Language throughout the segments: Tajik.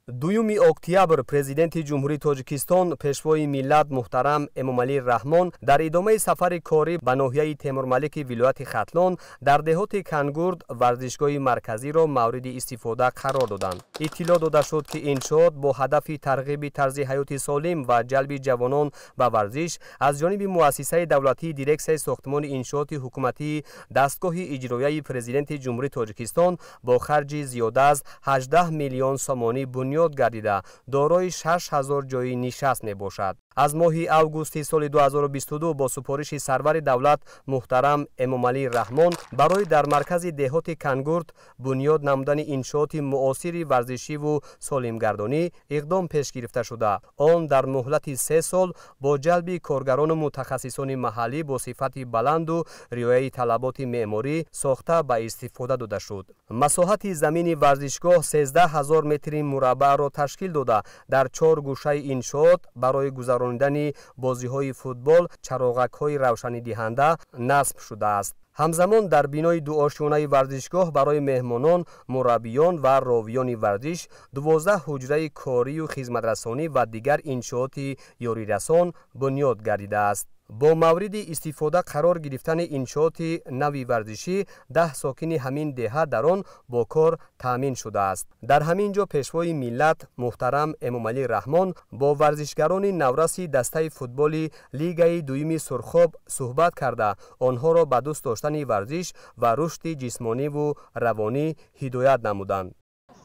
Дуюми октябр Президенти Ҷумҳурии Тоҷикистон, Пешвои миллат муҳтарам Эмомалӣ Раҳмон дар идомаи сафари корӣ ба ноҳияи Темурмалики вилояти Хатлон дар деҳоти Кангурд варзишгоҳи марказиро мавриди истифода қарор доданд. Иттилоъ дода шуд, ки иншоот бо ҳадафи тарғиби тарзи ҳаёти солим ва ҷалби ҷавонон ба варзиш аз ҷониби муассисаи давлатии Дирексияи сохтмони иншооти ҳукуматии дастгоҳи иҷроияи Президенти Ҷумҳурии Тоҷикистон бо харҷи зиёда аз 18 миллион сомонӣ бунёд гардида, дорои 6000 ҷойи нишаст мебошад. Аз моҳи августи соли 2022 бо супориши сарвари давлат муҳтарам Эмомалӣ Раҳмон барои дар маркази деҳоти Кангурд бунёд намудани иншооти муосири варзишиву солимгардонӣ иқдом пеш гирифта шуда, он дар муҳлати 3 сол бо ҷалби коргарону мутахассисони маҳаллӣ бо сифати баланду риояи талаботи меъморӣ сохта ба истифода дода шуд. Масоҳати замини варзишгоҳ 13 ҳазор метри мураббаъро ташкил дода, дар 4 гӯшаи иншоот барои гузаронидани бозиҳои футбол чароғакҳои равшанидиҳанда насб шудааст. Ҳамзамон дар бинои дуошёнаи варзишгоҳ барои меҳмонон, мураббиён ва ровиёни варзиш 12 ҳуҷраи корию хизматрасонӣ ва дигар иншооти ёрирасон бунёд гардидааст. Бо мавриди истифода қарор гирифтани иншооти нави варзишӣ 10 сокини ҳамин деҳа дар он бо кор таъмин шудааст. Дар ҳамин ҷо Пешвои миллат муҳтарам Эмомалӣ Раҳмон бо варзишгарони навраси дастаи футболи Лигаи дуюми Сурхоб суҳбат карда, онҳоро ба дӯст доштани варзиш ва рушди ҷисмониву равонӣ ҳидоят намуданд.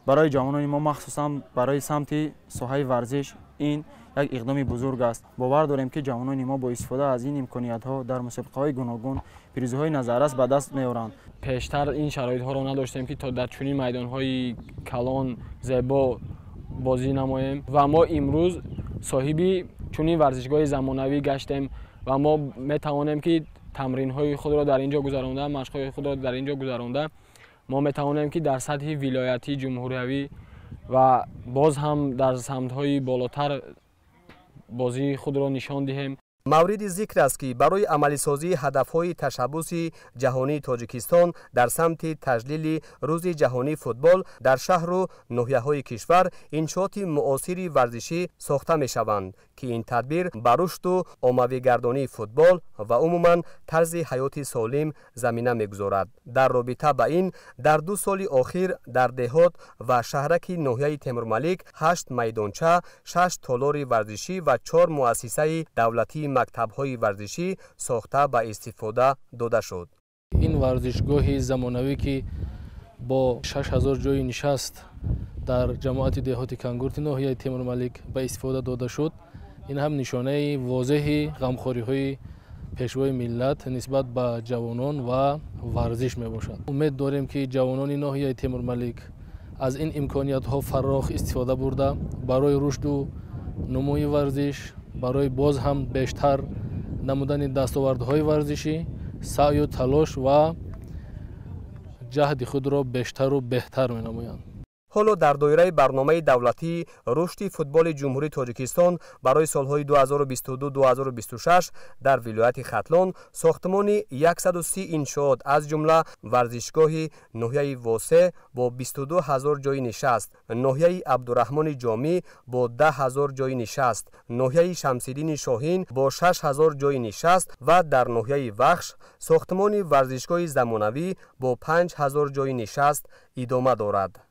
Барои ҷавонони мо, махсусан барои самти соҳаи варзиш, ин як иқдоми бузург аст. Бовар дорем, ки ҷавонони мо бо истифода аз ин имкониятҳо дар мусобиқаҳои гуногун пирӯзиҳои назаррас ба даст меоранд. Пештар ин шароитҳоро надоштем, ки то дар чунин майдонҳои калон зебо бозӣ намоем ва мо имрӯз соҳиби чунин варзишгоҳи замонавӣ гаштем ва мо метавонем, ки тамринҳои худро дар ин ҷо гузаронда, машқҳои худро дар ин ҷо гузаронда, мо метавонем, ки дар сатҳи вилоятӣ, ҷумҳуриявӣ ва боз ҳам дар самтҳои болотар бозии худро нишон диҳем. Мавриди зикр аст, ки барои амалисозии ҳадафҳои ташаббуси ҷаҳонии Тоҷикистон дар самти таҷлили Рӯзи ҷаҳонии футбол дар шаҳру ноҳияҳои кишвар иншооти муосири варзишӣ сохта мешаванд, ки ин тадбир ба рушду оммавигардонии футбол ва умуман тарзи ҳаёти солим замина мегузорад. Дар робита ба ин дар 2 соли охир дар деҳот ва шаҳраки ноҳияи Темурмалик 8 майдонча, 6 толори варзишӣ ва 4 муассисаи давлатии мактабҳои варзишӣ сохта ба истифода дода шуд. Ин варзишгоҳи замонавӣ, ки бо 6000 ҷойи нишаст дар ҷамоати деҳоти Кангурти ноҳияи Темурмалик ба истифода дода шуд, ин ҳам нишонаи возеҳи ғамхориҳои Пешвои миллат нисбат ба ҷавонон ва варзиш мебошад. Умед дорем, ки ҷавонони ноҳияи Темурмалик аз ин имкониятҳо фарох истифода бурда, барои рушду нумӯи варзиш, барои боз ҳам бештар намудани дастовардҳои варзишӣ саъю талош ва ҷаҳди худро бештару беҳтар менамоянд. Ҳоло дар доираи барномаи давлатии рушди футболи Ҷумҳурии Тоҷикистон барои солҳои 2022-2026 дар вилояти Хатлон сохтмони 130 иншоот, аз ҷумла варзишгоҳи ноҳияи Восе бо 22 ҳазор ҷойи нишаст, ноҳияи Абдураҳмони Ҷомӣ бо 10 ҳазор ҷойи нишаст, ноҳияи Шамсиддини Шоҳин бо 6 ҳазор ҷойи нишаст ва дар ноҳияи Вахш сохтмони варзишгоҳи замонавӣ бо 5 ҳазор ҷойи нишаст идома дорад.